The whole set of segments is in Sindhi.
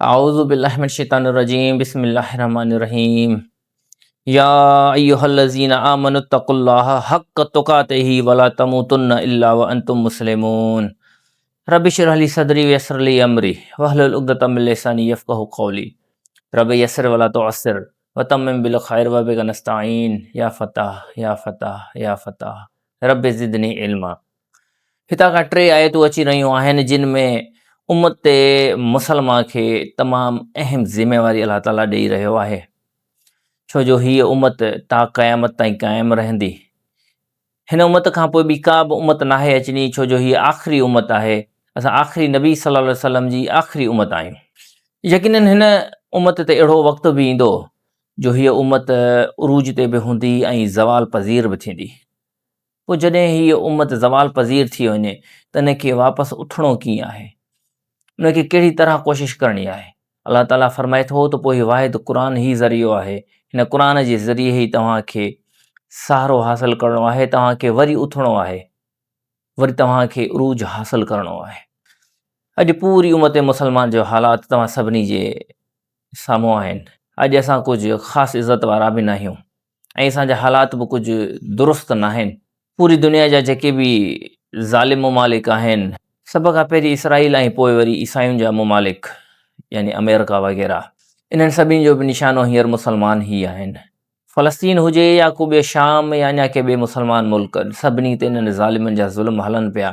اعوذ بالله من الشيطان الرجيم بسم الله الرحمن الرحيم يا ايها الذين آمنوا اتقوا الله حق تقاته ولا تموتن الا وانتم مسلمون رب اشرح لي صدري ويسر لي امري واحلل عقدة من لساني يفقهوا قولي رب يسر ولا تعسر وتمم بالخير وبك نستعين يا فتاح يا فتاح يا فتاح رب زدني علما هتان کان ٽي آيتون اچي رهيون آهن جن ۾ امت مسلمه کي تمام اهم ذميواري الله تعالي ڏئي رهيو آهي ڇو جو هيء امت تا قيامت تائين قائم رهندي. هن امت کان پوء ٻي ڪا به امت ناهي اچڻي ڇو جو هيء آخري امت آهي. اسان آخري نبي صلي الله عليه وسلم جي آخري امت آهيون. يقيناً هن امت تي اهڙو وقت به ايندو جو هيء امت عروج تي به هوندي ۽ زوال پذير به ٿيندي. پوء جڏهن هيء امت زوال پذير ٿي وڃي ته ان کي واپس اٿڻو ڪيئن آهي؟ ان کي ڪهڙي طرح ڪوشش ڪرڻي آهي؟ الله تعاليٰ فرمائي ٿو ته پوء هي واحد قرآن ئي ذريعو آهي، هن قرآن جي ذريعي ئي توهان کي سهارو حاصل ڪرڻو آهي، توهان کي وري اٿڻو آهي، وري توهان کي عروج حاصل ڪرڻو آهي. اڄ پوري امت مسلمان جو حالات توهان سڀني جي سامهون آهن. اڄ اسان ڪجهه خاص عزت وارا به ناهيون. ۽ اسان جا حالات به ڪجهه درست ناهن. پوري دنيا جا جيڪي به ظالم ممالڪ آهن، سڀ کان پهرين اسرائيل ۽ پوء وري عيسائين جا ممالڪ يعني آمريڪا وغيره انهن سڀني جو به نشانو هينئر مسلمان ئي آهن. فلسطين هجي يا ڪو ٻيو شام يا اڃا ڪي ٻئي مسلمان ملڪ سڀني تي انهن ظالمن جا ظلم هلن پيا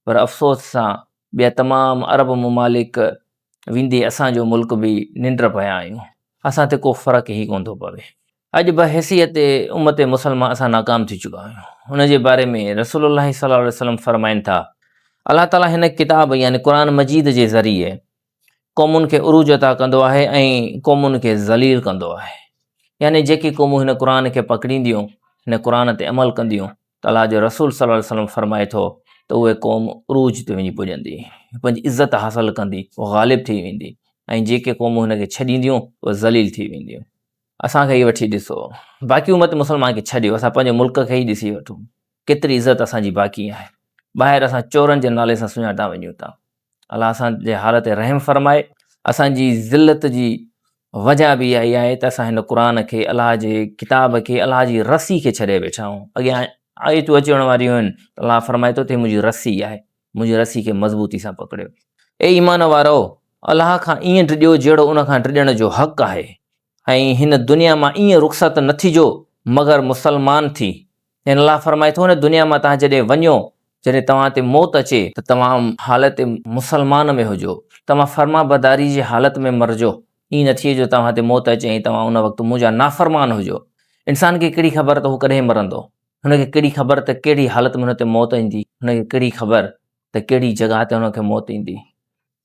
پر افسوس سان ٻيا تمام عرب ممالڪ ويندي اسان جو ملڪ به ننڊ پيا آهيون. اسان تي ڪو فرق ئي ڪونه ٿو پوي. اڄ بحيثيت امت مسلمه اسان ناڪام ٿي چڪا آهيون. ان جي باري ۾ رسول الله صلي الله عليه وسلم فرمائن ٿا، الله تعالي هن ڪتاب يعني قرآن مجيد جي ذريعي قومن کي عروج عطا ڪندو آهي ۽ قومن کي ذليل ڪندو آهي. يعني جيڪي قومون هن قرآن کي پڪڙينديون، هن قرآن تي عمل ڪنديون، ته الله جو رسول صلي الله عليه وسلم فرمائي ٿو ته اهي قوم عروج تي وڃي پڄندي، پنهنجي عزت حاصل ڪندي، غالب ٿي ويندي ۽ جيڪي قومون هن کي ڇڏينديون اهي ذليل ٿي وينديون. اسان کي ئي وٺي ڏسو، باقي امت مسلمان کي ڇڏيو، اسان پنهنجي ملڪ کي ئي ڏسي وٺون، ڪيتري عزت اسان جي باقي آهي. ٻاهر اسان چورن جي نالي سان سڃاتا وڃون ٿا. الله اسان جي حال تي رحم فرمائي. اسان جي ذلت جي وجه به اها ئي آهي ته اسان هن قرآن کي، الله جي ڪتاب کي، الله جي رسي کي ڇڏي ويٺا آهيون. اڳيان آيتون اچڻ واريون آهن ته الله فرمائي ٿو ته هي منهنجي رسي آهي، منهنجي رسي کي مضبوطي سان پڪڙيو. اي ايمان وارؤ! الله کان ائين ڊڄو جهڙو ان کان ڊڄڻ جو حق آهي ۽ هن دنيا مان ائين رخصت نه ٿجو مگر مسلمان ٿي. يعني الله فرمائي ٿو هن دنيا مان توهان جڏهن وڃو، جڏهن توهان تي موت اچي ته توهان حالت مسلمان ۾ هجو، توهان فرمانبرداري جي حالت ۾ مرجو، ائين نه ٿئي جو توهان تي موت اچي ۽ توهان ان وقت منهنجا نافرمان هجو. انسان کي ڪهڙي خبر ته هو ڪڏهن مرندو، هن کي ڪهڙي خبر ته ڪهڙي حالت ۾ هن تي موت ايندي، هن کي ڪهڙي خبر ته ڪهڙي جڳهه تي هن کي موت ايندي.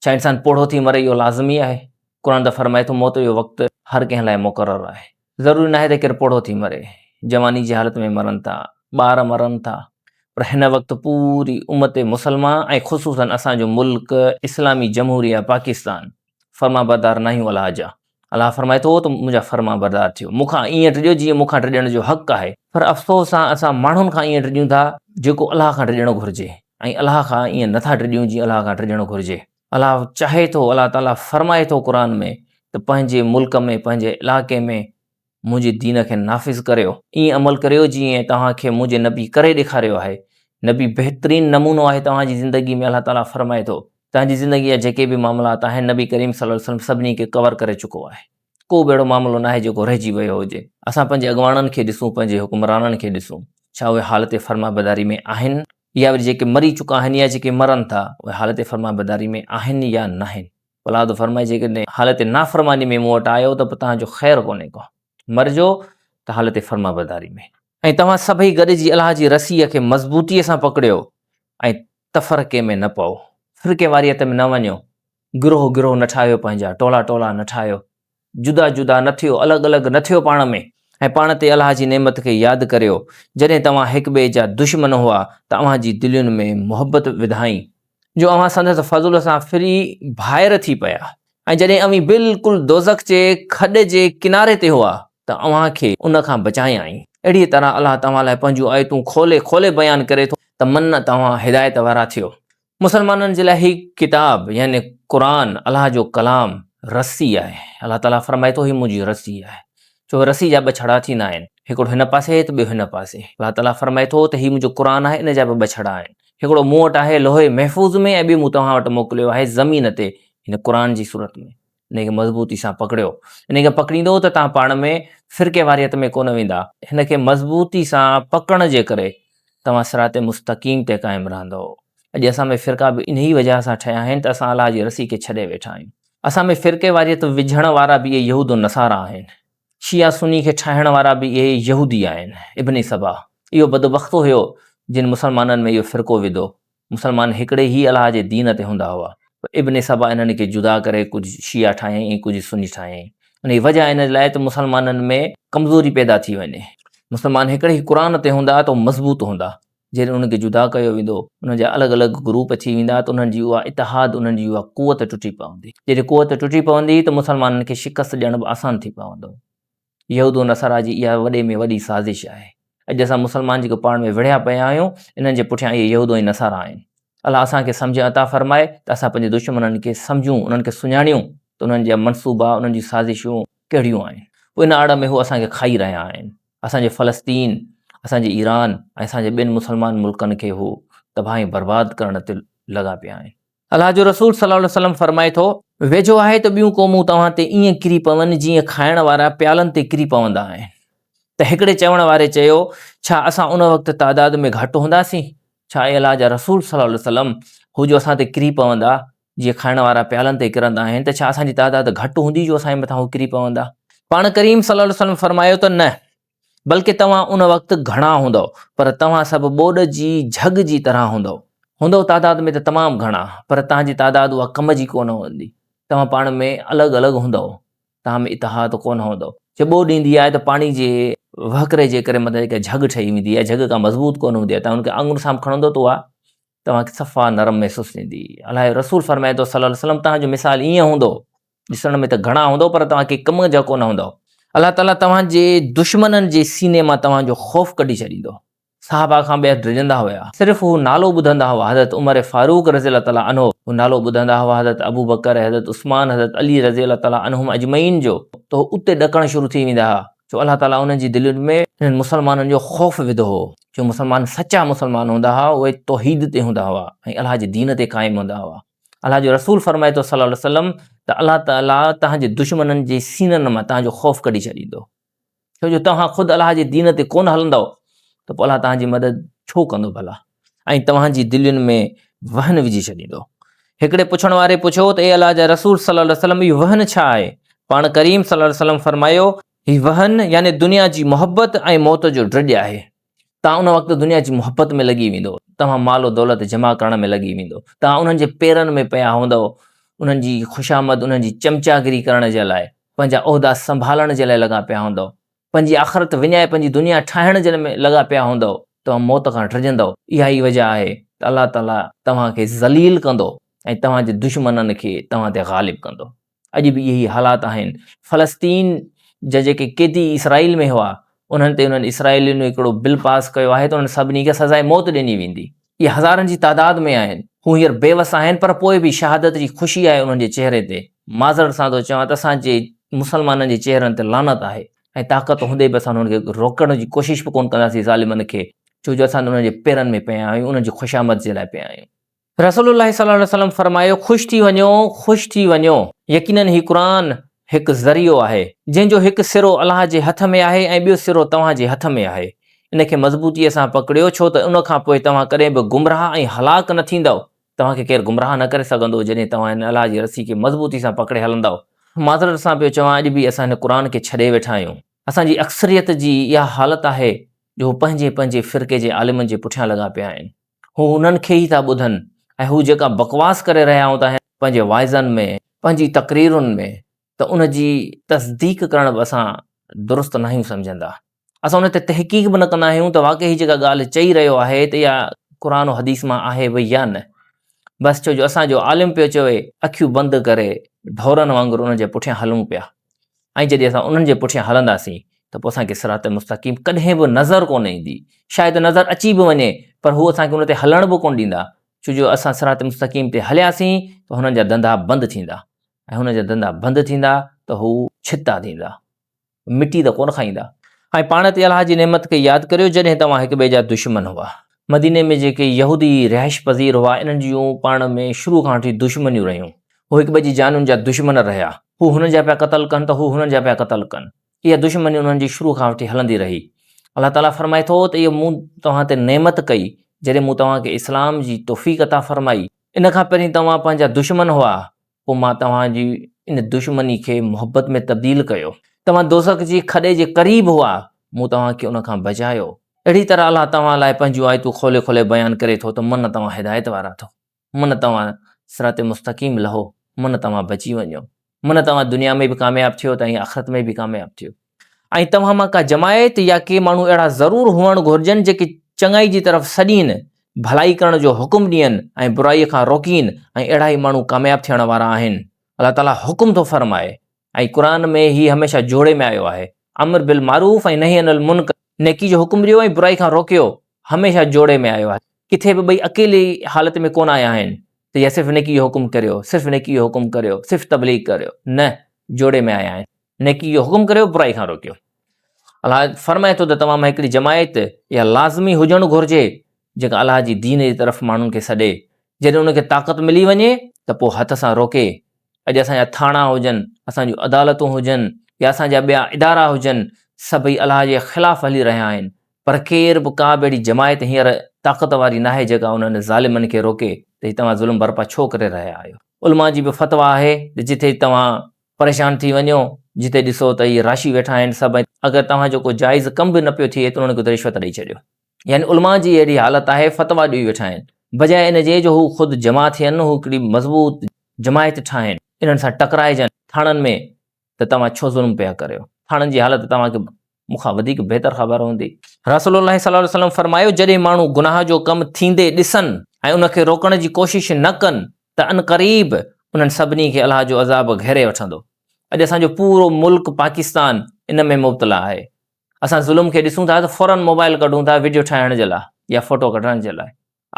ڇا انسان پوڙهو ٿي مري اهو لازمي آهي؟ قرآن ته فرمائي ٿو موت جو وقت هر ڪنهن لاء مقرر آهي. ضروري ناهي ته ڪير پوڙهو ٿي مري. جواني جي حالت ۾ مرن ٿا، ٻار مرن ٿا. پر هن وقت پوري امت مسلمه ۽ خصوصاً اسان جو ملڪ اسلامي جمهوريه پاڪستان فرمانبردار ناهيون الله جا. الله فرمائي ٿو ته منهنجا فرمانبردار ٿيو، مون کان ائين ڊڄو جيئن مون کان ڊڄڻ جو حق آهي. پر افسوس سان اسان ماڻهن کان ائين ڊڄون ٿا جيڪو الله کان ڊڄڻ گهرجي ۽ الله کان ائين نٿا ڊڄون جيئن الله کان ڊڄڻ گهرجي. الله چاهي ٿو، الله تعاليٰ فرمائي ٿو قرآن ۾ ته پنهنجي ملڪ ۾ پنهنجي علائقي ۾ منهنجي دين کي نافذ ڪريو، ائين عمل ڪريو جيئن توهان کي منهنجي نبي ڪري ڏيکاريو آهي. نبي بهترين نمونو آهي توهان جي زندگي ۾ الله تعاليٰ فرمائي ٿو. توهان جي زندگي جا جيڪي به معاملات آهن نبي ڪريم صلي الله عليه وسلم سڀني کي ڪور ڪري چڪو آهي. ڪو به اهڙو معاملو ناهي جيڪو رهجي ويو هجي. اسان پنهنجي اڳواڻن کي ڏسون، پنهنجي حڪمرانن کي ڏسون، ڇا اهي حالت فرمانبرداري ۾ آهن يا وري جيڪي مري چڪا آهن يا جيڪي مرن ٿا اهي حالت فرمانبرداري ۾ آهن يا ناهن. الله ٿو فرمائي جيڪڏهن حالت نافرماني ۾ مون وٽ آيو ته پوء توهان جو خير ڪونهي ڪو. مرجو ته حالت فرمانبرداري ۾. ۽ توهان سڀئي گڏجي الله جي رسيء کي مضبوطيء سان پڪڙيو ۽ تفرقي ۾ نه پئو، فرقيواريت ۾ نه وڃو، گروهه گروهه نه ٺاهيو پنهنجا، ٽولا ٽولا نه ٺاهيو، جدا جدا نه ٿيو، الڳ الڳ نه ٿيو پاڻ ۾، ۽ پاڻ تي الله جي نعمت کي ياد ڪريو، جڏهن توهان هڪٻئي جا دشمن هئا ته اوهان جي دلين ۾ محبت وڌائين، جو اوهان سندس فضل سان ڦري ڀائر ٿي پيا، ۽ جڏهن اوهين بلڪل دوزخ جي کڏ جي ڪناري تي هئا ته اوهان کي ان کان بچايائين. اهڙيء طرح الله توهان لاء پنهنجون آيتون کولي کولي بيان ڪري ٿو ته من توهان هدايت وارا ٿيو. مسلمانن جي لاء هي ڪتاب يعني قرآن الله جو ڪلام رسي آهي. الله تعاليٰ فرمائي ٿو هي منهنجي رسي آهي. ڇو رسي جا ٻه ڇڙا ٿيندا آهن. هڪڙو هن پاسي ته ٻيو هن پاسي. الله تعاليٰ فرمائي ٿو ته هي منهنجو قرآن آهي ان جا به ٻه ڇڙا آهن. هڪڙو مون وٽ آهي لوح محفوظ ۾ ۽ ٻيو مون توهان وٽ موڪليو آهي زمين تي هن قرآن جي صورت ۾. ان کي مضبوطي سان پڪڙيو. ان کي پڪڙيندو ته توهان پاڻ ۾ فرقيواريت ۾ ڪونه ويندا. هن کي مضبوطي سان پڪڙڻ جي ڪري توهان صراط مستقيم تي قائم رهندؤ. اڄ اسان ۾ فرقا به انهيء وجهه سان ٺهيا آهن ته اسان الله جي رسي کي ڇڏي ويٺا آهيون. اسان ۾ فرقيواريت وجهڻ وارا به اهي يهود و نصارا آهن. شيعا سني کي ٺاهڻ وارا به اهي يهودي آهن. ابن سبا اهو بدبخت هيو جن مسلمانن ۾ اهو فرقو وڌو. مسلمان هڪڙي ئي الله جي دين تي هوندا هئا. پر ابن سبا انهن کي جدا ڪري ڪجهه شيعا ٺاهيائين ۽ ڪجهه سني ٺاهيائين. انهيء وجهه ان لاء ته مسلمانن ۾ ڪمزوري پيدا ٿي وڃي. مسلمان هڪڙي ئي قرآن تي هوندا ته مضبوط هوندا. جڏهن انهن کي جدا ڪيو ويندو، انهن جا الڳ الڳ گروپ ٿي ويندا ته انهن جي اها اتحاد، انهن جي اها قوت ٽٽي پوندي. جڏهن قوت ٽٽي پوندي ته مسلمانن کي شڪست ڏيڻ به آسان ٿي پوندو. يهود و نصارا جي اها وڏي ۾ وڏي سازش آهي. اڄ اسان مسلمان جيڪي پاڻ ۾ وڙهيا پيا آهيون، انهن جي پٺيان اهي يهود ۽ نصارا آهن. الله اسان کي سمجهه عطا فرمائي ته اسان پنهنجي دشمنن کي سمجهون، انهن کي سڃاڻيون ته انهن جا منصوبا، انهن جون سازشون ڪهڙيون آهن. پوء ان آڙ ۾ هو اسان کي کائي رهيا آهن. اسان جي فلسطين، اسان جي ايران ۽ اسان جي ٻين مسلمان ملڪن کي هو تباهه ۽ برباد ڪرڻ تي لڳا پيا آهن. الله جو رسول صلي الله عليه وسلم فرمائي ٿو. ويجهو آهي ته ٻيون قومون توهان تي ائين ڪري پون جيئن کائڻ وارا پيالن تي ڪري پوندا آهن. ته هڪڙي چوڻ واري چيو، ڇا اسان ان وقت تعداد ۾ گهٽ هونداسين؟ ڇا اي الله جا رسول صلي الله عليه وسلم هو جو اسان تي ڪري پوندا جيئن کائڻ وارا پيالن تي ڪرندا آهن ته ڇا اسان جي تعداد گهٽ هوندي جو اسان جي مٿان هو ڪري پوندا؟ پاڻ ڪريم صلي الله عليه وسلم فرمايو ته نه، بلڪه توهان ان وقت گهڻا هوندؤ، پر توهان سڀ ٻوڏ جي جهڳ جي طرح هوندؤ. هوندؤ تعداد ۾ ته تمام گهڻا، پر توهان جي تعداد اها ڪم جي ڪونه هوندي. توهان پاڻ ۾ الڳ الڳ هوندؤ، توهان ۾ اتحاد ڪونه هوندو. جي ٻوڏ ايندي آهي ته پاڻي جي وهڪري جي ڪري مٿان جيڪا جهڳ ٺهي ويندي آهي، جهڳ ڪا مضبوط ڪونه هوندي آهي، توهان ان کي آڱر سان به کڻندؤ ته اها توهان کي صفا نرم محسوس ٿيندي. الله جو رسول فرمائي ٿو صلي الله عليه وسلم توهان جو مثال ائين هوندو، ڏسڻ ۾ ته گهڻا هوندؤ پر توهان ڪي ڪم جا ڪونه هوندؤ. الله تعاليٰ توهان جي دشمنن جي سيني مان توهان جو خوف ڪڍي ڇڏيندو. صحابه کان ٻيا ڊڄندا هيا. صرف هو نالو ٻڌندا هئا حضرت عمر فاروق رضي الله تعاليٰ عنه، هو نالو ٻڌندا هئا حضرت ابوبڪر، حضرت عثمان، حضرت علي رضي الله تعاليٰ عنهم اجمعين جو ته هو اتي ڏڪڻ شروع ٿي ويندا هئا. جو الله تعاليٰ انهن جي دلين ۾ انهن مسلمانن جو خوف وڌو هو، جو مسلمان سچا مسلمان هوندا هئا، اهي توحيد تي هوندا هئا ۽ الله جي دين تي قائم هوندا هئا. الله جو رسول فرمائي ٿو صلي الله عليه وسلم ته الله تعاليٰ توهان جي دشمنن جي سينن مان توهان جو خوف ڪڍي ڇڏيندو، ڇو جو توهان خود الله جي دين تي ڪونه هلندؤ ته پوء الله توهان جي مدد ڇو ڪندو ڀلا؟ ۽ توهان جي دلين ۾ وهن وجهي ڇڏيندو. هڪڙي پڇڻ واري پڇيو ته اي الله جا رسول صلي الله عليه وسلم اهو وهن ڇا آهي؟ پاڻ ڪريم صلي الله عليه وسلم فرمايو، هي وهن يعني دنيا جي محبت ۽ موت جو ڊڄ آهي. توهان ان وقت دنيا جي محبت ۾ لڳي ويندؤ، توهان مال و دولت جمع ڪرڻ ۾ لڳي ويندؤ، توهان انهن جي پيرن ۾ پيا هوندؤ، انهن جي خوشامد، انهن جي چمچاگري ڪرڻ جي لاء، پنهنجا عهدا سنڀالڻ جي لاء لڳا پيا هوندؤ. پنهنجي آخرت وڃائي پنهنجي دنيا ٺاهڻ جي ۾ لڳا پيا هوندؤ، توهان موت کان ڊڄندؤ، اها ئي وجه آهي ته الله تعاليٰ توهان کي ذليل ڪندو ۽ توهان جي دشمنن کي توهان تي غالب ڪندو. اڄ به اهي ئي حالات آهن. فلسطين جا جيڪي قيدي اسرائيل ۾ هئا، انهن تي انهن اسرائيلين هڪڙو بل پاس ڪيو آهي ته انهن سڀني کي سزائي موت ڏني ويندي. اهي هزارن جي تعداد ۾ آهن. هو هينئر بيوس آهن پر پوء به شهادت جي خوشي آهي انهن جي چهري تي. معذرت سان ٿو چوان ته اسان جي مسلمانن جي چهرن تي لعنت آهي ۽ طاقت هوندي به اسان انهن کي روڪڻ جي ڪوشش به ڪونه ڪنداسين ظالمن کي ڇو جو اسان انهن جي پيرن ۾ پيا آهيون انهن جي خوشامد جي لاء پيا آهيون. رسول الله صلي الله عليه وسلم فرمايو، خوش ٿي وڃو، خوش ٿي وڃو، يقيناً هي قرآن هڪ ذريعو آهي، جنهن جو هڪ سرو الله جي هٿ ۾ آهي ۽ ٻيو سرو توهان جي هٿ ۾ آهي. ان کي مضبوطيء سان پڪڙيو، ڇو ته ان کان پوء توهان ڪڏهن به گمراهه ۽ هلاڪ نه ٿيندؤ. توهان کي ڪير گمراهه نه ڪري سگهندو، جڏهن توهان هن الله جي رسي کي مضبوطي سان پڪڙي هلندؤ. معذرت سان پيو چوان، اڄ به اسان هن قرآن کي ڇڏي ويٺا آهيون. اسان جي اڪثريت جي اها حالت آهي جو هو پنهنجي پنهنجي فرقي جي عالمن جي پٺيان لڳا پيا آهن. هو انهن کي ئي ٿا ٻڌن ۽ هو جيڪا بڪواس ڪري رهيا هوندا آهن پنهنجي واعظن ۾، پنهنجي تقريرن ۾، ته ان جي تصديق ڪرڻ به اسان درست ناهيون سمجهندا. اسان ان تي تحقيق به نه ڪندا آهيون ته واقعي هي جيڪا ڳالهه چئي رهيو آهي ته اها قرآن و حديث مان آهي به يا نه. بس ڇو جو اسان جو عالم پيو چوي اکيون بند ڪري ڍورن وانگر ان جي پٺيان هلون پيا ۽ جڏهن اسان انهن جي پٺيان هلنداسين ته پوء اسان کي صراط مستقيم ڪڏهن به نظر ڪونه ايندي. شايد نظر اچي به وڃي پر هو اسان کي ان تي هلڻ به ڪونه ڏيندا ڇو جو اسان صراط مستقيم تي هلياسين ته هنن جا ڌنڌا بند ٿيندا. ۽ هن جا ڌنڌا بند ٿيندا ته هو ڇتا ٿيندا، مٽي ته ڪونه کائيندا. ۽ پاڻ تي الله جي نعمت کي ياد ڪريو جڏهن توهان هڪٻئي جا دشمن هئا. مديني ۾ جيڪي يهودي رهائش پذير هئا انهن جون پاڻ ۾ شروع کان وٺي دشمنيون رهيون. هو هڪٻئي جي جانين جا دشمن رهيا. هو هنن جا پيا قتل ڪن ته هو هنن جا پيا قتل ڪن. اها دشمني انهن جي شروع کان وٺي هلندي رهي. الله تعاليٰ فرمائي ٿو ته اها مون توهان تي نعمت ڪئي جڏهن مون توهان کي اسلام جي توفيق عطا فرمائي. ان کان پهرين توهان پنهنجا دشمن هئا، پوء مان توهان جي ان دشمني کي محبت ۾ تبديل ڪيو. توهان دوزخ جي کڏي جي قريب هئا، مون توهان کي ان کان بچايو. اهڙي طرح الله توهان لاء پنهنجون آيتون کولي کولي بيان ڪري ٿو ته من توهان هدايت وارا ٿو. من توهان صراط مستقيم لهو، من توهان بچي وڃو، من توهان دنيا ۾ به ڪامياب ٿيو ته ۽ آخرت ۾ به ڪامياب ٿيو. ۽ توهان مان ڪا جماعت يا ڪي ماڻهو اهڙا ضرور هئڻ گهرجن جيڪي چڱائي جي طرف سڏين، ڀلائي ڪرڻ جو حڪم ڏين ۽ برائي کان روڪين ۽ اهڙا ئي ماڻهو ڪامياب ٿيڻ وارا آهن. الله تعاليٰ حڪم ٿو فرمائي ۽ قرآن ۾ هي هميشه جوڙي ۾ آيو آهي، امر بالمعروف ۽ نهي عن المنڪر، نيڪي جو حڪم ڏيو ۽ برائي کان روڪيو، هميشه جوڙي ۾ آيو آهي. ڪٿي به ٻئي اڪيلي حالت ۾ ڪونه آيا آهن ته يا صرف نيڪي جو حڪم ڪريو، صرف نيڪي جو حڪم ڪريو، صرف تبليغ ڪريو، نه، جوڙي ۾ آيا آهن، نيڪي جو حڪم ڪريو، برائي کان روڪيو. الله فرمائي ٿو ته توهان مان هڪڙي جماعت اها لازمي هجڻ گهرجي جيڪا الله جي دين جي طرف ماڻهن کي سڏي، جڏهن ان کي طاقت ملي وڃي ته پوء هٿ سان روڪي. اڄ اسان جا ٿاڻا هجن، اسان جون عدالتون هجن يا اسان جا ٻيا ادارا هجن، سڀئي الله جي خلاف هلي رهيا آهن، پر ڪير به ڪا به اهڙي جماعت هينئر طاقت واري ناهي جيڪا انهن ظالمن کي روڪي ته هي توهان ظلم برپا ڇو ڪري رهيا آهيو. علماء جي به فتويٰ آهي ته جتي توهان پريشان ٿي وڃو، جتي ڏسو ته هي راشي ويٺا آهن سڀ ۽ اگر توهان جو ڪو جائز ڪم به نه پيو ٿئي ته انهن کي رشوت ڏئي ڇڏيو. يعني علماء جي اهڙي حالت آهي فتويٰ ڏيئي ويٺا آهن بجاء ان جي جو هو خود جمع ٿين هو هڪڙي مضبوط جماعت ٺاهين انهن سان ٽڪرائجن ٿاڻن ۾ ته توهان ڇو ظلم پيا ڪريو؟ ٿاڻن جي حالت توهان کي مون کان وڌيڪ بهتر خبر هوندي. رسول الله صلي الله عليه وسلم فرمايو، جڏهن ماڻهو گناهه جو ڪم ٿيندي ڏسن ۽ ان کي روڪڻ جي ڪوشش نه ڪن ته عنقريب انهن سڀني کي الله جو عذاب گهيري وٺندو. اڄ اسان جو پورو ملڪ پاڪستان ان ۾ مبتلا آهي. اسان ظلم کي ڏسون ٿا ته فورن موبائل ڪڍون ٿا وڊيو ٺاهڻ جي لاء يا فوٽو ڪڍڻ جي لاء.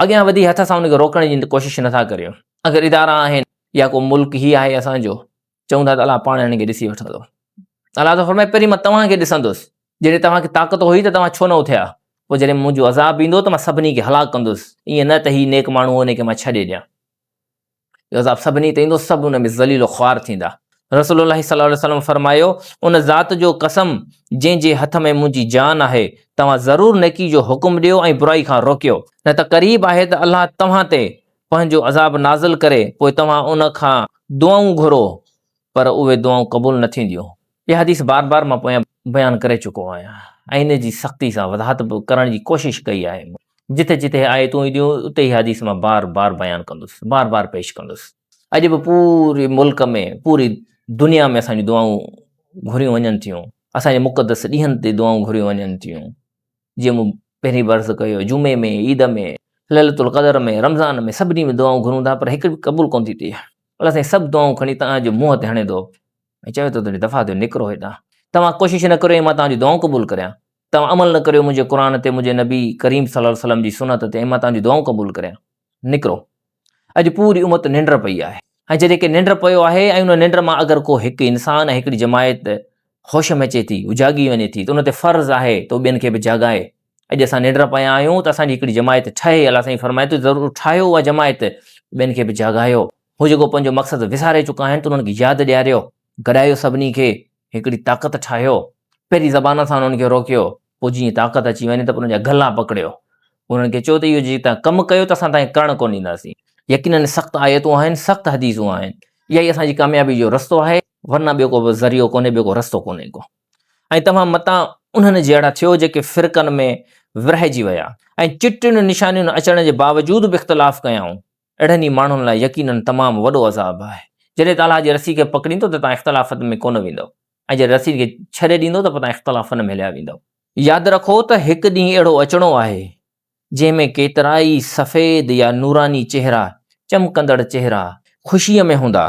اڳيان وڌي هٿ سان ان کي روڪڻ جي ڪوشش نٿا ڪريون. اگر ادارا آهن يا ڪو ملڪ هي آهي اسان جو چئون ٿا ته الله پاڻ هنن کي ڏسي وٺندو. الله ٿو فرمائي پهرين مان توهان کي ڏسندس، جڏهن توهان کي طاقت هئي ته توهان ڇو نه اٿيا؟ پوء جڏهن منهنجو عذاب ايندو ته مان سڀني کي هلاڪ ڪندس، ائين نه ته هي نيڪ ماڻهو هو ان کي مان ڇڏي ڏيان. اهو عذاب سڀني تي ايندو، سڀ ان ۾ ذليل و خوار ٿيندا. رسول الله صلي الله عليه وسلم فرمايو، ان ذات جو قسم جنهن جي هٿ ۾ منهنجي جان آهي، توهان ضرور نيڪي جو حڪم ڏيو ۽ برائي کان روڪيو، نه ته قريب آهي ته الله توهان تي پنهنجو عذاب نازل ڪري پوء توهان ان کان دعائون گهرو پر اهي دعائون قبول نه ٿينديون. اها حديث بار بار مان پويان بيان ڪري چڪو آهيان ۽ ان جي سختي سان وضاحت به ڪرڻ جي ڪوشش ڪئي آهي. جتي جتي آيتون اينديون اتي اها حديث مان بار بار بيان ڪندس، بار بار پيش ڪندس. اڄ به پوري ملڪ ۾ پوري دنيا ۾ اسان جون دعائون گهريون وڃن ٿيون، اسان جي مقدس ڏينهن تي دعائون گهريون وڃن ٿيون. جيئن مون پهرين به عرض ڪيو، جمعي ۾، عيد ۾، ليلة القدر ۾، رمضان ۾ سڀني ۾ دعائون گهرون ٿا پر هڪ به قبول ڪونه ٿي ٿئي. الله سائين سڀ دعائون کڻي توهان جي منهن تي هڻي ٿو ۽ چوي ٿو ته دفعا ٿيو نڪرو هتان. توهان ڪوشش نه ڪريو ۽ مان توهان جون دعائون قبول ڪريان. توهان عمل نه ڪريو منهنجي قرآن تي، منهنجي نبي ڪريم صلي الله عليه وسلم جي سنت تي ۽ مان توهان جون دعائون قبول ڪريان. نڪرو. اڄ پوري امت ننڊ پئي آهي ۽ جڏهن ڪي ننڊ پيو آهي ۽ ان ننڊ مان اگر ڪو هڪ انسان ۽ هڪڙي جماعت هوش ۾ اچي ٿي، اجاڳي وڃي ٿي ته ان تي فرض آهي ته هو ٻين کي به جاڳائي. اڄ اسان ننڊ پيا آهيون ته اسان جي هڪڙي جماعت ٺهي، الله سائين فرمائي ٿو ضرور ٺاهيو اها جماعت، ٻين کي به جاڳايو. هو جيڪو پنهنجو مقصد وساري چڪا آهن ته انهن کي ياد ڏياريو، گڏايو سڀني کي، هڪڙي طاقت ٺاهيو، پهرين زبان سان انهن کي روڪيو، پوء جيئن طاقت اچي وڃي ته پوء انهن جا گلا پڪڙيو. پوء انهن کي چئو ته اهو جي توهان ڪم ڪيو ته اسان توهان کي ڪرڻ ڪونه ڏينداسين. يقيناً سخت آيتون آهن، سخت حديثون آهن. اها ئي اسان جي ڪاميابي جو رستو آهي، ورنه ٻيو ڪو به ذريعو ڪونهي، ٻيو ڪو رستو ڪونهي ڪو. ۽ توهان متان انهن جهڙا ٿيو جيڪي فرقن ۾ ورهائجي ويا ۽ چٽين نشانين اچڻ جي باوجود به اختلاف ڪيائون. اهڙن ئي ماڻهن لاء يقيناً تمام وڏو عذاب آهي. جڏهن ته الله جي رسي کي پڪڙيندو ته توهان اختلافن ۾ ڪونه ويندؤ. ۽ جڏهن رسيد کي ڇڏي ڏيندو ته پوء توهان اختلافن ۾ هليا ويندؤ. ياد رکو ته هڪ ڏينهن اهڙو اچڻو آهي، جنهن ۾ ڪيترائي سفيد يا نوراني چهرا، چمڪندڙ چهرا، خوشيء ۾ هوندا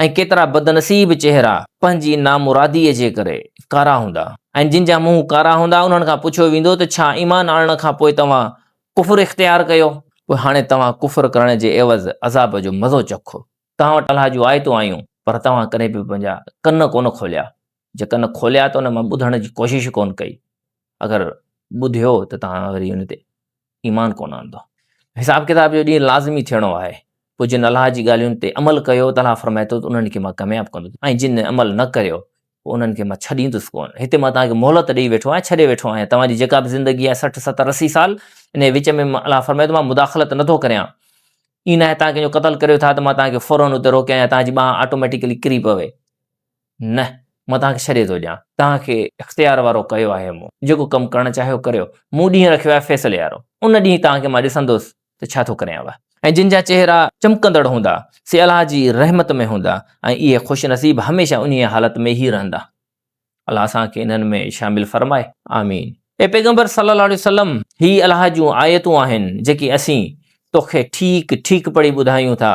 ۽ ڪيترا بدنصيب چهرا پنهنجي نامراديء جي ڪري ڪارا هوندا ۽ جن جا منهن ڪارا هوندا انهن کان پڇيو ويندو ته ڇا ايمان آڻڻ کان پوء توهان ڪفر اختيار ڪيو؟ پوء هاڻي توهان ڪفر ڪرڻ جي عيوض عذاب جو مزو چکو. توهان وٽ الله جون آيتون آيون، پر توهان ڪڏهن به پنهنجا ڪن ڪونه کوليا. جي ڪن کوليا ته ان مان ٻڌڻ جي ڪوشش ڪونه ڪئي. اگر ٻڌيو ته توهان وري ان تي ايمان ڪونه آندو. حساب ڪتاب جو ڏينهن لازمي ٿيڻو آهي. پوء جن الله جي ڳالهين تي عمل ڪيو ته الله فرمائي ٿو ته انهن کي مان ڪامياب ڪندس ۽ جن عمل نه ڪريو پوء انهن کي مان ڇڏيندس ڪونه. هتي مان توهان کي مهلت ڏيئي ويٺو آهيان، ڇڏي ويٺو آهيان. توهان جي جيڪا به زندگي آهي 60، 70، 80 سال، انهيء وچ ۾ الله فرمائي ٿو مان مداخلت نه ٿو ڪريان. ائين ناهي توهان ڪنهن جو قتل ڪريو ٿا ته مان توهان کي فورن اتي روڪيان يا توهان جي ٻانهن آٽوميٽيڪلي ڪري پوي. نه، مان توهان کي ڇڏي ٿو ڏيان. توهان کي اختيار وارو ڪيو آهي مون. جيڪو ڪم ڪرڻ چاهيو ڪريو. مون ڏينهن رکيو آهي فيصلي وارو. ان ڏينهن توهان کي مان ڏسندس ته ڇا ٿو ڪريانو. ۽ جن جا چهرا چمڪندڙ هوندا، سي الله جي رحمت ۾ هوندا ۽ اهي خوش نصيب هميشه انهيء حالت ۾ ئي رهندا. الله اسان کي انهن ۾ شامل فرمائي. آمين. اي پيغمبر صلّي الله عليه وسلّم! هي الله جون آيتون آهن جيڪي اسين توکي ٺيڪ ٺيڪ پڙهي ٻڌايون ٿا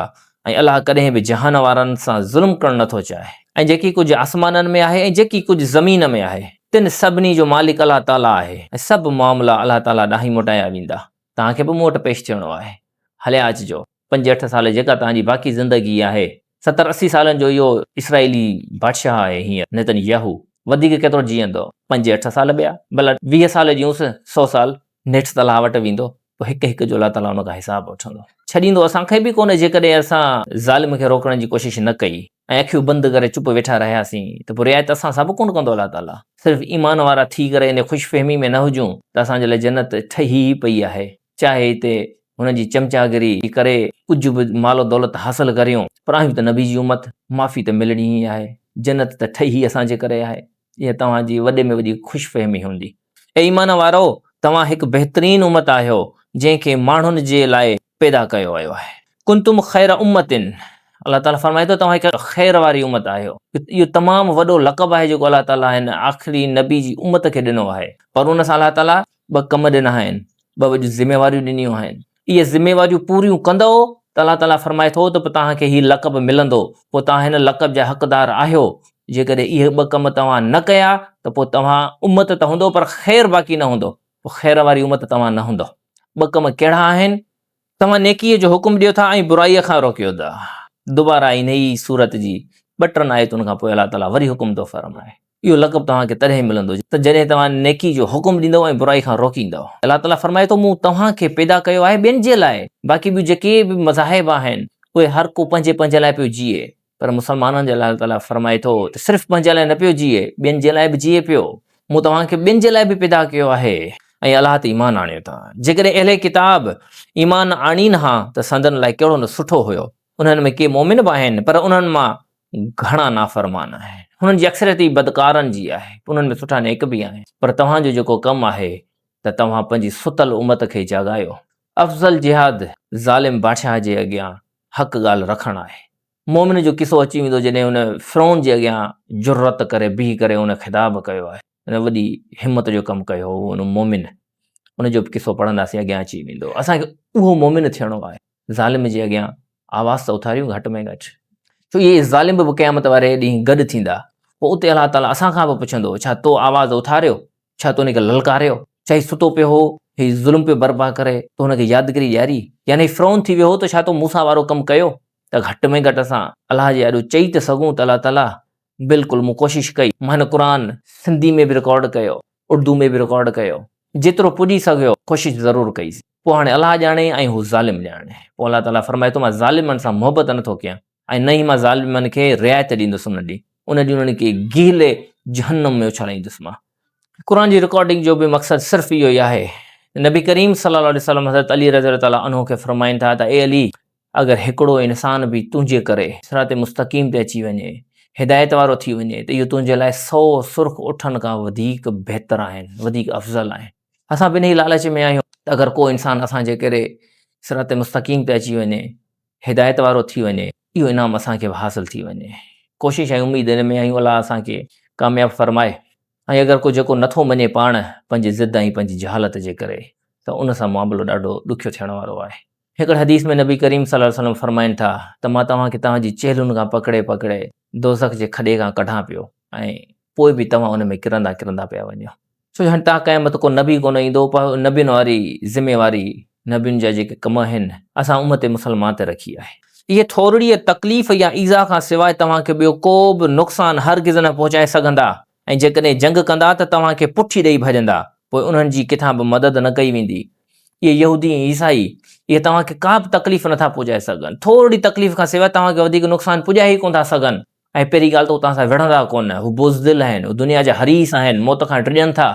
۽ الله ڪڏهن به جهان وارن سان ظلم ڪرڻ نٿو چاهي. ۽ جيڪي ڪجهه آسمانن ۾ آهي ۽ جيڪي ڪجهه زمين ۾ آهي تن سڀني جو مالڪ الله تعاليٰ آهي ۽ سڀ معاملا الله تعاليٰ ڏانهن ئي موٽايا ويندا. توهان کي به مون وٽ پيش ٿيڻو آهي. هليا اچجو. پنج اٺ سال جيڪا توهان جي باقي زندگي آهي، ستر اسي سالن جو اهو اسرائيلي بادشاهه آهي هينئر، نتن ياهو، وڌيڪ ڪيترو جيئندو؟ پنج اٺ سال ٻيا، ڀلا 20 سال جيئونس، سو سال، نيٺ ته الله وٽ ويندو، پوء هڪ هڪ جو الله تعاليٰ ان کان حساب وٺندو. ڇڏيندو اسان کي به ڪونه جيڪڏهن اسان ظالم کي روڪڻ جي ڪوشش نه ڪئي ۽ اکيون بند ڪري چپ ويٺا رهياسين ته پوء رعايت اسان سان به ڪونه ڪندو الله تعاليٰ. صرف ايمان وارا ٿي ڪري ان خوش فهمي ۾ نه هجون ته اسان جي لاء جنت ٺهي ئي پئي آهي. چاهي هتي هن جي چمچاگري ڪري ڪجهه به مال و دولت حاصل ڪريون پر آهيون ته نبي جي امت، معافي ته ملڻي ئي آهي، جنت ته ٺهي ئي اسان جي ڪري آهي. اها توهان جي وڏي ۾ وڏي خوش فهمي هوندي. اي ايمان وارؤ! توهان هڪ بهترين امت آهيو جنهن کي ماڻهن جي لاء پيدا ڪيو ويو آهي. ڪنتم خير امة الله تعاليٰ فرمائي ٿو توهان هڪ خير واري امت آهيو. اهو تمام وڏو لقب آهي جيڪو الله تعاليٰ هن آخري نبي جي امت کي ڏنو آهي. پر ان سان الله تعاليٰ ٻه ڪم ڏنا آهن، ٻه وڏيون ذميواريون ڏنيون آهن. اهي ذميواريون پوريون ڪندؤ ته الله تعاليٰ فرمائي ٿو ته پوء توهان کي هي لقب ملندو، پوء توهان هن لقب جا حقدار آهيو. جيڪڏهن اهي ٻه ڪم توهان نه ڪيا ته پوء توهان امت ته هوندؤ پر خير باقي نه هوندو، پوء خير واري امت توهان نه هوندؤ. ٻه ڪم ڪهڙا آهن؟ توهان نيڪيء جو حڪم ڏيو ٿا ۽ برائيء کان روڪيو ٿا. دوباره انهيء ئي سورت جي ٻه ٽن آيتن کان پوء الله تعاليٰ وري حڪم ٿو فرمائي. اهو لقب توهان کي تڏهن ملندو ته جڏهن توهان نيڪي جو حڪم ڏيندؤ ۽ برائي کان روڪيندؤ. الله تعاليٰ فرمائي ٿو، مون توهان کي پيدا ڪيو آهي ٻين جي لاء، باقي ٻيون جيڪي به مذاهب آهن اهي هر ڪو پنهنجي پنهنجي لاء پيو جيئي، پر مسلمانن جي لاء الله تعاليٰ فرمائي ٿو ته صرف پنهنجي لاء نه پيو جيئي، ٻين جي لاء به جيئي پيو. مون توهان کي ٻين جي لاء به پيدا ڪيو آهي ۽ الله تي ايمان آڻيو ٿا. جيڪڏهن اهل ڪتاب ايمان آڻين ها ته سندن لاء ڪهڙو نه سٺو هيو. انهن ۾ ڪي مؤمن به آهن پر انهن مان گهڻا نافرمان آهن. هنن جي اڪثريت ئي بدڪارن جي آهي. انهن ۾ سٺا نيڪ به آهن. پر توهان جو جيڪو ڪم آهي ته توهان پنهنجي ستل امت کي جاڳايو. افضل جهاد ظالم بادشاهه جي اڳيان حق ڳالهه رکڻ آهي. مؤمن جو قصو اچي ويندو جڏهن هن فرعون جي اڳيان جرئت ڪري بيهي ڪري ان خطاب ڪيو آهي. هن وڏي همت جو ڪم ڪيو هو ان مؤمن. ان جو به قصو پڙهنداسين اڳيان اچي ويندو. اسان کي اهو مؤمن ٿيڻو آهي. ظالم جي اڳيان آواز ته اٿاريون گهٽ ۾ گهٽ. ڇو اهي ظالم به قيامت واري ڏينهن گڏ ٿيندا. پوء اتي الله تعاليٰ اسان کان به پڇندو، ڇا تو آواز اٿاريو؟ ڇا تو ان کي للڪاريو؟ ڇا هي ستو پيو هو، هي ظلم پيو برپا ڪري، تو هن کي يادگيري ڏياري؟ يعني هي فرعون ٿي ويو هو ته ڇا تو موسيٰ وارو ڪم ڪيو؟ ته گهٽ ۾ گهٽ اسان الله جي آڏو چئي ته سگهون ته الله تعاليٰ بلڪل مون ڪوشش ڪئي، مان هن قرآن سنڌي ۾ به رڪارڊ ڪيو، اردو ۾ به رڪارڊ ڪيو، جيترو پڄي سگهيو ڪوشش ضرور ڪئي سين. پوء هاڻي الله ڄاڻي ۽ هو ظالم ڄاڻي. پوء الله تعاليٰ فرمائي ٿو، مان ظالمن سان محبت نه ٿو ڪيان ۽ نه ئي مان ظالمن کي رعايت ڏيندس ان ڏينهن. ان ڏينهن انهن کي گهلي جهنم ۾ اڇلائيندس مان. قرآن جي رڪارڊنگ جو به مقصد صرف اهو ئي آهي. نبي ڪريم صلي الله عليه وسلم حضرت علي رضي الله تعاليٰ عنه کي فرمائن ٿا ته اي علي! اگر هڪڙو انسان به تنهنجي ڪري صراط مستقيم تي اچي وڃي، هدايت وارو ٿي وڃي ته اهو تنهنجي لاء سئو سرخ اٺن کان وڌيڪ بهتر آهن، وڌيڪ افضل آهن. اسان به انهيء لالچ ۾ آهيون ته اگر ڪو انسان اسان جي ڪري صراط مستقيم تي اچي وڃي، هدايت وارو ٿي وڃي، اهو انعام اسان کي به حاصل ٿي وڃي. ڪوشش ۽ اميد ان ۾ آهيون الله اسان کي ڪامياب فرمائي ۽ اگر ڪو جيڪو نٿو مڃي پاڻ پنهنجي ضد ۽ پنهنجي جهالت جي ڪري ته ان سان معاملو ڏاڍو ڏکيو ٿيڻ وارو آهي. هڪڙي حديث ۾ نبي ڪريم صلي الله عليه وسلم فرمائن ٿا ته مان توهان کي توهان جي چيلهن کان پڪڙي پڪڙي دوزخ جي کڏي کان ڪڍان پيو ۽ پوء به توهان ان ۾ ڪرندا ڪرندا پيا وڃو. ڇو جو هاڻي تا قيامت ڪو نبي ڪونه ايندو پر نبين واري ذميواري نبين جا جيڪي ڪم آهن اسان امت مسلمان تي رکي آهي. اهي ٿورڙيء تڪليف يا ايذاء کان سواء توهان کي ٻيو ڪو به نقصان هرگز نه پهچائي سگهندا ۽ جيڪڏهن جنگ ڪندا ته توهان کي پٺي ڏيئي ڀڄندا، پوء انهن جي ڪٿان به مدد نه ڪئي ويندي. اهي يهودي ۽ عيسائي، اهي توهان کي ڪا به تڪليف نه ٿا پهچائي سگهن. ٿورڙي تڪليف کان سواء توهان کي وڌيڪ نقصان پڄائي ئي ڪونه ٿا سگهن. ۽ پهرين ڳالهه ته هو توهان سان وڙهندا ڪونه، هو بزدل آهن، هو دنيا جا حريص آهن، موت کان ڊڄن ٿا.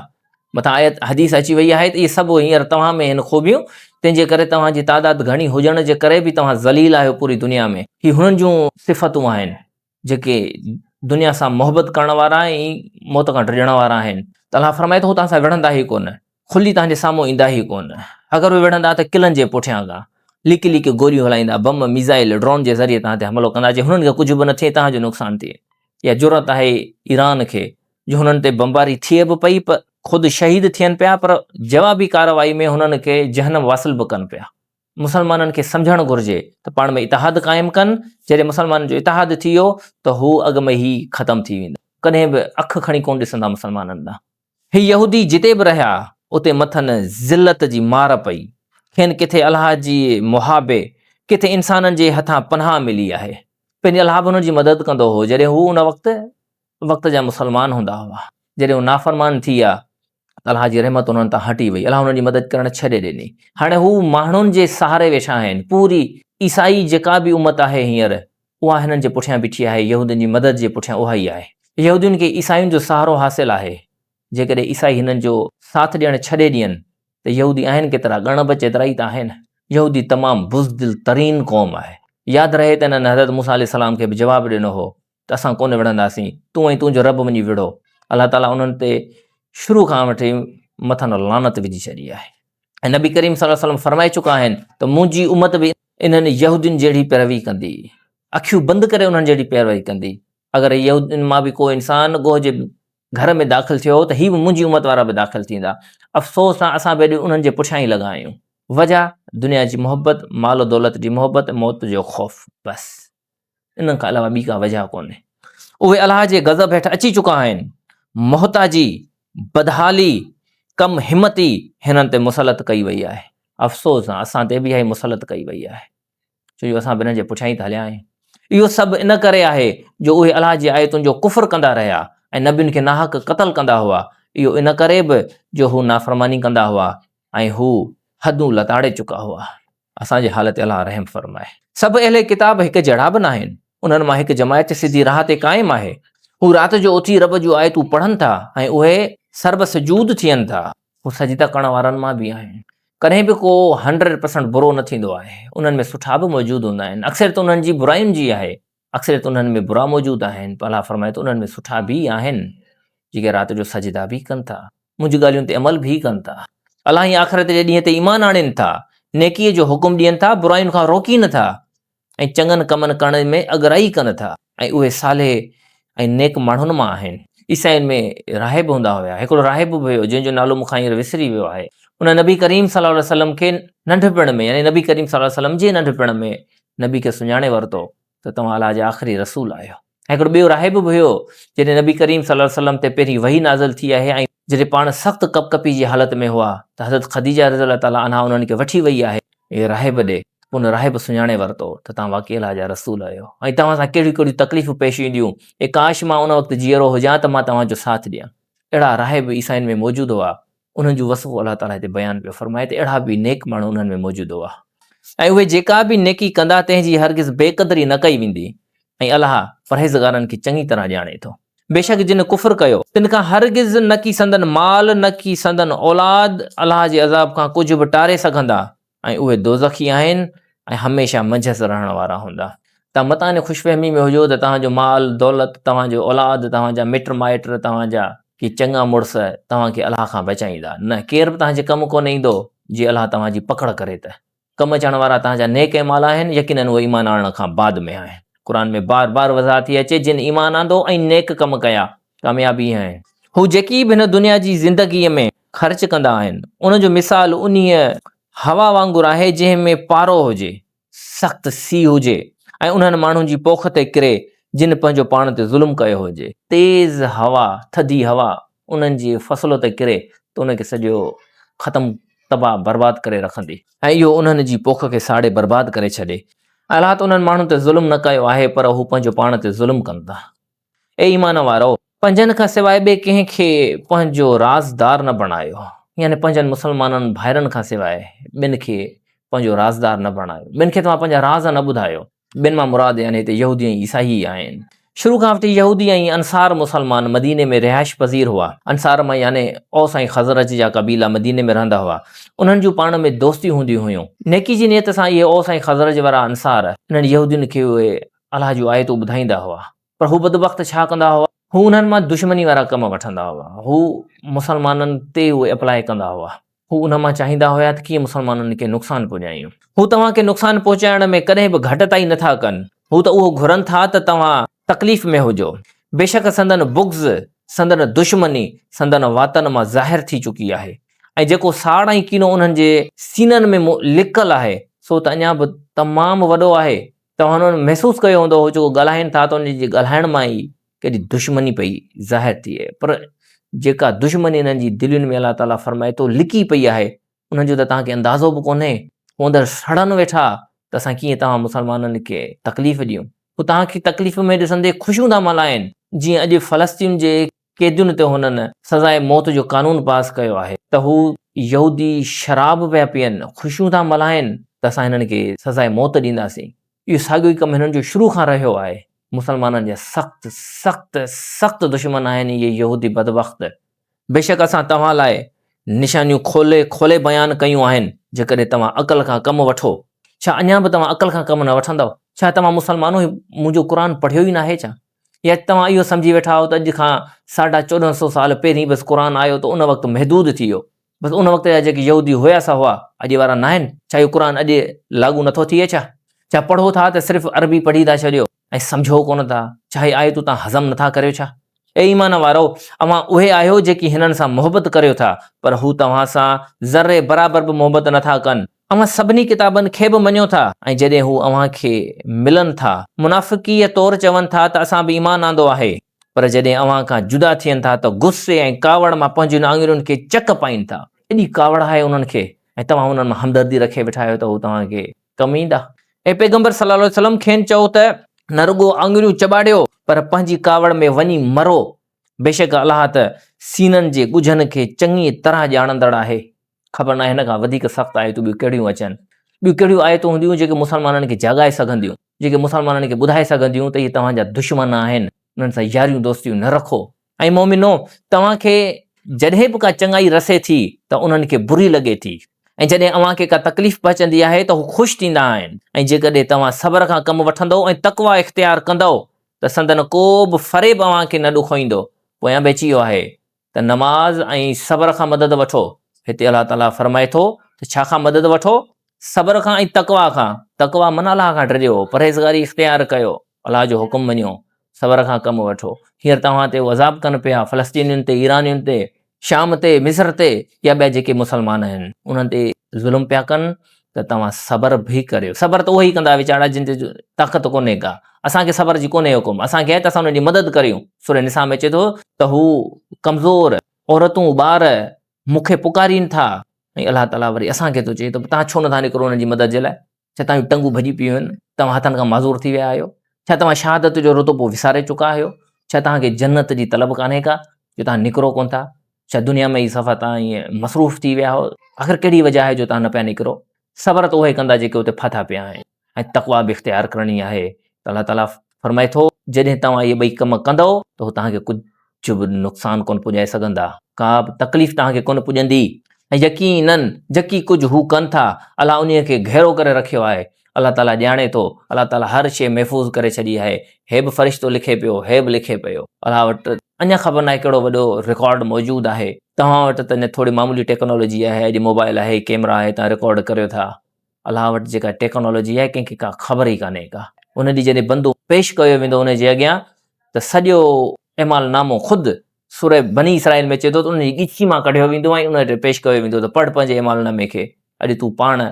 مٿان آيت حديث اچي وئي آهي ته اهي سڀ هينئر توهان ۾ آهن خوبيون، تنهن جي ڪري توهان جي تعداد گهڻي هجڻ جي ڪري به توهان ذليل آهيو پوري دنيا ۾. هي هنن جون صفتون آهن جيڪي دنيا سان محبت ڪرڻ وارا ۽ موت کان ڊڄڻ وارا آهن. ته الله فرمائي ٿو هو توهان سان وڙهندا ئي ڪونه، کلي توهان جي سامهون ايندا ئي ڪونه. اگر اهي وڙهندا ته قلعن جي پٺيان کان لڪي لڪي گوليون هلائيندا، بم، ميزائل، ڊرون جي ذريعي توهان تي حملو ڪندا، جي هنن کي ڪجهه به نه ٿئي توهان جو نقصان ٿئي. اها جرئت آهي ايران کي جو هنن تي بمباري ٿئي به پئي پر خود شهيد ٿين پيا پر جوابي ڪارروائي ۾ هنن کي جهنم واصل به ڪن پيا. مسلمانن کي سمجهڻ گهرجي ته پاڻ ۾ اتحاد قائم ڪن، جڏهن مسلمانن جو اتحاد ٿي ويو ته هو اڳ ۾ ئي ختم ٿي ويندا، ڪڏهن به اک کڻي ڪونه ڏسندا مسلمانن ڏانهن. هي يهودي جتي به رهيا اتي مٿن ذلت جي مار پئي، کين ڪٿي الله جي محابي، ڪٿي انسانن جي هٿان پناهه ملي آهي. پنهنجي الله به انهن جي مدد ڪندو هو، جڏهن هو ان وقت وقت جا مسلمان هوندا هئا، جڏهن هو نافرمان ٿي ويا ته الله جي رحمت انهن تان هٽي وئي، الله انهن جي مدد ڪرڻ ڇڏي ڏني. هاڻي هو ماڻهن جي سهاري ويٺا آهن، پوري عيسائي جيڪا به امت آهي هينئر اها هنن جي پٺيان بيٺي آهي، يهودين جي مدد جي پٺيان اها ئي آهي. يهودين کي عيسائين جو سهارو حاصل آهي، جيڪڏهن عيسائي هنن جو ساٿ ڏيڻ ڇڏي ڏين ته يهودي آهن ڪيترا، ڳڻپ جيترا ئي ته آهن. يهودي تمام بزدل ترين قوم آهي. ياد رهي ته انهن حضرت موسيٰ عليه السلام کي به جواب ڏنو هو ته اسان ڪونه وڙهنداسين، تون ۽ تنهنجو رب وڃي وڙهو. الله تعاليٰ انهن تي شروع کان وٺي مٿن لعنت وجهي ڇڏي آهي ۽ نبي ڪريم صلي الله عليه وسلم فرمائي چڪا آهن ته منهنجي امت به انهن يهودين جهڙي پيروي ڪندي، اکيون بند ڪري انهن جهڙي پيروي ڪندي. اگر يهودين مان به ڪو انسان ڳوهه جي گهر ۾ داخل ٿيو ته هي به منهنجي امت وارا به داخل ٿيندا. افسوس سان اسان به اڄ انهن جي پٺيان ئي لڳا آهيون. وجه دنيا جي محبت، مال و دولت جي محبت ۽ موت جو خوف بس. انهن کان علاوه ٻي ڪا وجهه ڪونهي. اهي الله جي غضب هيٺ اچي چڪا آهن. محتاجي، بدحالي، ڪم همتي هنن تي مسلط ڪئي وئي آهي. افسوس سان اسان تي به اها ئي مسلط ڪئي وئي آهي. ڇو جو اسان به انهن جي پٺيان ئي ته هليا آهيون. اهو سڀ ان ڪري آهي جو اهي الله جي آيتن جو ڪفر ڪندا رهيا ۽ نبين کي ناحق قتل ڪندا هئا. اهو ان ڪري به جو هو نافرماني ڪندا هئا ۽ هو حدون لتاڙي چڪا هئا. اسان جي حال تي الله رحم فرمائي. سڀ اهل ڪتاب هڪ جهڙا به ناهن، انهن مان هڪ جماعت سڌي راهه تي قائم آهي، هو رات جو اٿي رب جون آيتون پڙهن ٿا ۽ اهي سربسجود ٿين ٿا. هو سجدا ڪرڻ وارن مان به آهن. ڪڏهن به ڪو هنڊريڊ پرسنٽ برو نه ٿيندو آهي، انهن ۾ سٺا به موجود هوندا آهن، اڪثريت انهن جي براين جي آهي، اڪثريت انهن ۾ برا موجود آهن، پر الله فرمائي ٿو انهن ۾ سٺا به آهن، جيڪي رات جو سجدا به ڪن ٿا. منهنجي ڳالهين تي عمل به ڪن ٿا. الله ۽ آخرت جي ڏينهن تي ايمان آڻين ٿا، نيڪيء جو حڪم ڏين ٿا، براين کان روڪين ٿا ۽ چڱن ڪمن ڪرڻ ۾ اڳرائي ڪن ٿا ۽ اهي صالح ۽ نيڪ ماڻهن مان آهن. عيسائين ۾ راهب هوندا هيا. هڪڙو راهب به هيو، جنهن جو نالو مون کان هينئر وسري ويو آهي. ان نبي ڪريم صلي الله عليه وسلم کي ننڍپڻ ۾ يعني نبي ڪريم صلي الله عليه وسلم جي ننڍپڻ ۾ نبي کي سڃاڻي ورتو ته توهان الله جا آخري رسول آهيو. ۽ هڪڙو ٻيو راهب به هيو، جڏهن نبي ڪريم صلي الله عليه وسلم تي پهرين وحي نازل ٿي آهي ۽ جڏهن پاڻ سخت ڪپڪپي جي حالت ۾ هئا ته حضرت خديجه رضي الله تعالٰي عنها انهن کي وٺي وئي آهي راهب ڏي، پوء ان راهب سڃاڻي ورتو ته توهان واقعي الله جا رسول آهيو ۽ توهان سان ڪهڙيون ڪهڙيون تڪليفون پيش اينديون، اي ڪاش مان ان وقت جيئرو هجان ته مان توهان جو ساٿ ڏيان. اهڙا راهب عيسائين ۾ موجود هئا، انهن جون وصفون الله تعاليٰ هتي بيان پيو فرمائي ته اهڙا به نيڪ ماڻهو انهن ۾ موجود هئا ۽ اهي جيڪا به نيڪي ڪندا تنهن جي هرگز بي قدري نه ڪئي ويندي ۽ الله پرهيزگارن کي چڱي طرح ڄاڻي ٿو. بيشڪ جن ڪفر ڪيو تن کان هرگز نه ڪي سندن مال نه ڪي سندن اولاد الله جي عذاب کان ڪجهه به ٽاري سگهندا ۽ اهي دوزخي آهن ۽ هميشه منجهس رهڻ وارا هوندا. توهان متان ان خوشفهمي ۾ هجو ته توهان جو مال، دولت، توهان جو اولاد، توهان جا مٽ مائٽ، توهان جا ڪي چڱا مڙس توهان کي الله کان بچائيندا. نه، ڪير به توهان جي ڪم ڪونه ايندو، جي الله توهان جي پڪڙ ڪري ته. ڪم اچڻ وارا توهان جا نيڪ اعمال آهن، يقيناً اهي ايمان آڻڻ کان بعد ۾ آهن. قرآن ۾ بار بار وضاحت ٿي اچي، جن ايمان آندو ۽ نيڪ ڪم ڪيا، ڪامياب اهي آهن. هو جيڪي به هن دنيا جي زندگيء ۾ خرچ ڪندا آهن، ان جو مثال انهيء هوا وانگر آهي جنهن ۾ پارو هجي، سخت سيء هجي ۽ انهن ماڻهن جي پوک تي ڪري جن پنهنجو پاڻ تي ظلم ڪيو هجي. تيز هوا، ٿڌي هوا، انهن جي فصل تي ڪري ته ان کي سڄو ختم، تباهه برباد ڪري رکندي ۽ اهو انهن جي پوک کي ساڙي برباد ڪري ڇڏي. الله ته انهن ماڻهن تي ظلم نه ڪيو آهي پر هو پنهنجو پاڻ تي ظلم ڪن ٿا. اي ايمان وارؤ! پنهنجن کان سواء ٻئي ڪنهن کي پنهنجو رازدار نه بڻايو، يعني پنهنجن مسلمانن ڀائرن کان سواء ٻين کي پنهنجو رازدار نه بڻايو، ٻين کي توهان پنهنجا راز نه ٻڌايو. ٻين مان مراد يعني هتي يهودي ۽ عيسائي ئي آهن. شروع کان وٺي يهودي ۽ انصار مسلمان مديني ۾ رهائش پذير هئا. انصار مان يعني اوس ۽ خزرج جا قبيلا مديني ۾ رهندا هئا. انهن جون پاڻ ۾ دوستيون هونديون هيون. نيڪي جي نيت سان اهي اوس ۽ خزرج وارا انصار انهن يهودين کي اهي الله جون آيتون ٻڌائيندا هئا. پر هو بدبخت ڇا ڪندا هئا؟ هو انهن مان دشمني وارا ڪم وٺندا هئا. هو مسلمانن تي اهي اپلاء ڪندا هئا. هو انهن مان چاهيندا هيا ته ڪيئن مسلمانن کي نقصان پڄايون. هو توهان کي نقصان پهچائڻ ۾ ڪڏهن به گهٽتائي نه ٿا ڪن. هو ته اهو گهرن ٿا ته توهان تڪليف ۾ هجو. بيشڪ سندن بغض، سندن دشمني سندن واتن مان ظاهر ٿي چڪي آهي ۽ جيڪو ساڙ ۽ ڪينو انهن جي سينن ۾ لڪل آهي سو ته اڃا به تمام وڏو آهي. توهان انهن محسوس ڪيو هوندو هو جيڪو ڳالهائين ٿا ته انهن جي ڳالهائڻ مان ئي ڪيڏي دشمني پئي ظاهر ٿئي پر جيڪا دشمني انهن جي دلين ۾ الله تعاليٰ فرمائي ٿو لڪي پئي آهي انهن جو ته توهان کي اندازو به ڪونهي هو اندر سڙن ويٺا ته اسان ڪيئن توهان مسلمانن کي تڪليف ڏيون هو توهان کي تڪليف ۾ ڏسندي خوشيون ٿا ملهائن جيئن اڄ فلسطين جي قيدين تي هنن سزاء موت جو قانون پاس ڪيو آهي ته هو يهودي شراب پيا پيئن، خوشيون ٿا ملهائن ته اسان هنن کي سزاء موت ڏينداسين. اهو ساڳيو ئي ڪم هنن جو شروع کان رهيو آهي. مسلمانن جا سخت سخت سخت دشمن آهن اهي يهودي بدبخت. بيشڪ اسان توهان لاء نشانيون کولي کولي بيان ڪيون آهن، جيڪڏهن توهان عقل کان ڪم وٺو. ڇا اڃا به توهان عقل کان ڪم نه وٺندؤ؟ ڇا توهان مسلمانو هي منهنجو قرآن پڙهيو ئي ناهي ڇا؟ يا توهان اهو سمجهي ويٺا آهيو ته اڄ کان ساڍا 14 سو سال پهرين بس قرآن آيو ته ان وقت محدود ٿي ويو، بس ان وقت جا جيڪي يهودي هيا سا هئا، اڄ وارا ناهن؟ ڇا اهو قرآن اڄ لاڳو نٿو ٿئي ڇا؟ ڇا پڙهو ٿا ته صرف عربي پڙهي ٿا ڇڏيو ۽ سمجهو ڪونه ٿا؟ ڇا هي آيتون توهان هضم نٿا ڪريو ڇا؟ اي ايمان وارؤ! اوهان اهي آهيو جيڪي هنن سان محبت ڪريو ٿا، پر هو توهان سان ذري برابر به محبت نٿا ڪن. اوهان سڀني ڪتابن کي به مڃو ٿا ۽ جڏهن هو اوهان کي ملن ٿا، منافقيء طور چون ٿا ته اسان به ايمان آندو آهي، پر جڏهن اوهان کان جدا ٿين ٿا ته غصي ۽ ڪاوڙ مان پنهنجين آڱرين کي چڪ پائين ٿا. ايڏي ڪاوڙ آهي انهن کي ۽ توهان انهن مان همدردي رکي ويٺا آهيو ته هو توهان کي ڪم ايندا. اي پيغمبر صلّي الله عليه وسلّم! کين چئو ته نه رڳو آڱريون چٻاڙيو پر پنهنجي ڪاوڙ ۾ وڃي مرو، بيشڪ الله ته سينن جي ڳجهن کي چڱيء طرح ڄاڻندڙ آهي. خبر ناهي هن کان وڌيڪ سخت آيتون ٻيون ڪهڙيون اچن، ٻيون ڪهڙيون آيتون هونديون جيڪي مسلمانن کي جاڳائي سگهنديون، جيڪي مسلمانن کي ٻڌائي سگهنديون ته اهي توهان جا دشمن آهن، انهن سان ياريون دوستيون نه رکو. اي مؤمنو! توهان کي جڏهن به ڪا چڱائي رسي ٿي ته انهن کي بري لڳي ٿي ۽ جڏهن اوهان کي ڪا تڪليف پهچندي آهي ته هو خوش ٿيندا آهن ۽ جيڪڏهن توهان صبر کان ڪم وٺندؤ ۽ تقويٰ اختيار ڪندؤ ته سندن ڪو به فريب اوهان کي نه ڏکوئيندو. پويان به اچي ويو آهي ته نماز ۽ صبر کان مدد وٺو، هتي الله تعاليٰ فرمائي ٿو ته ڇا کان مدد وٺو؟ صبر کان ۽ تقويٰ کان، تقويٰ معنيٰ الله کان ڊڄو، پرهيزگاري اختيار ڪيو، الله جو حڪم مڃيو، صبر کان ڪم وٺو. هينئر توهان تي عذاب ڪن پيا، فلسطينين تي، ايرانين تي، شام تي، مصر تي يا ٻيا جيڪي مسلمان آهن انهن تي ظلم پيا ڪن ته توهان صبر به ڪريو. صبر ته اهي ئي ڪندا ويچارا جن تي طاقت ڪونهي ڪا. اسان کي صبر جي ڪونهي حڪم، اسان کي آهي ته اسان انهن جي مدد ڪريون. سوره نساء ۾ اچي ٿو ته هو ڪمزور عورتون ٻار مون کي پڪارين ٿا ۽ الله تعاليٰ وري اسان کي ٿو چئي ته توهان ڇو نٿا نڪرو انهن جي مدد جي لاء؟ ڇا توهان جون ٽنگون ڀڄي پيون آهن؟ توهان هٿن کان معذور ٿي ويا آهيو؟ ڇا توهان شهادت جو رتبو وساري چڪا آهيو؟ ڇا توهان کي جنت جي طلب ڪانهي ڪا جو توهان نڪرو ڪونه ٿا؟ ڇا دنيا ۾ ئي صفا توهان ائين مصروف ٿي ويا آهيو؟ آخر ڪهڙي وجه آهي جو توهان نه پيا نڪرو؟ صبر ته اهي ڪندا جيڪي اتي ڦاٿا پيا آهن ۽ تقويٰ به اختيار ڪرڻي آهي ته الله تعاليٰ فرمائي ٿو جڏهن توهان اهي ٻئي ڪم ڪندؤ ته هو توهان کي ڪجهه به نقصان ڪونه پڄائي سگهندا، ڪا به تڪليف توهان کي ڪونه پڄندي ۽ يقيناً جيڪي ڪجهه هو ڪن ٿا الله انهيء کي گهيرو ڪري رکيو آهي. الله تعاليٰ ڄاڻي ٿو، الله تعاليٰ هر شيء محفوظ ڪري ڇڏي آهي. هي به فرشتو لکي پيو، هي به لکي پيو. الله وٽ اڃا خبر ناهي ڪهڙو وڏو رڪارڊ موجود آهي. توهان وٽ ته اڃا ٿوري معمولي ٽيڪنالاجي آهي، اڄ موبائل آهي، ڪيمرا آهي، توهان رڪارڊ ڪريو ٿا. الله وٽ جيڪا ٽيڪنالاجي آهي ڪنهن کي ڪا خبر ئي ڪانهي ڪا. ان ڏينهن جڏهن بندو پيش ڪيو ويندو ان جي اڳيان ته سڄو اعمال نامو خود سوره بني اسرائيل ۾ اچي ٿو ته ان جي ڳچي مان ڪڍيو ويندو ۽ ان وٽ پيش ڪيو ويندو ته پڙهه پنهنجي اعمال نامي کي، اڄ تون پاڻ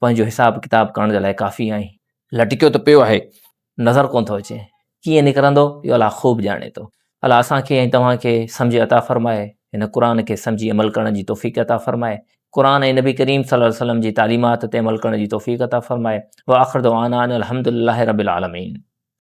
پنهنجو حساب ڪتاب ڪرڻ جي لاء ڪافي آهين. لٽڪيو ته پيو آهي، نظر ڪونه ٿو اچي، ڪيئن نڪرندو اهو الله خوب ڄاڻي ٿو. الله اسان کي ۽ توهان کي سمجهه عطا فرمائي، هن قرآن کي سمجهي عمل ڪرڻ جي توفيق عطا فرمائي. قرآن ۽ نبي ڪريم صلي الله عليه وسلم جي تعليمات تي عمل ڪرڻ جي توفيق عطا فرمائي. واخر دعوانا ان الحمدلله رب العالمين.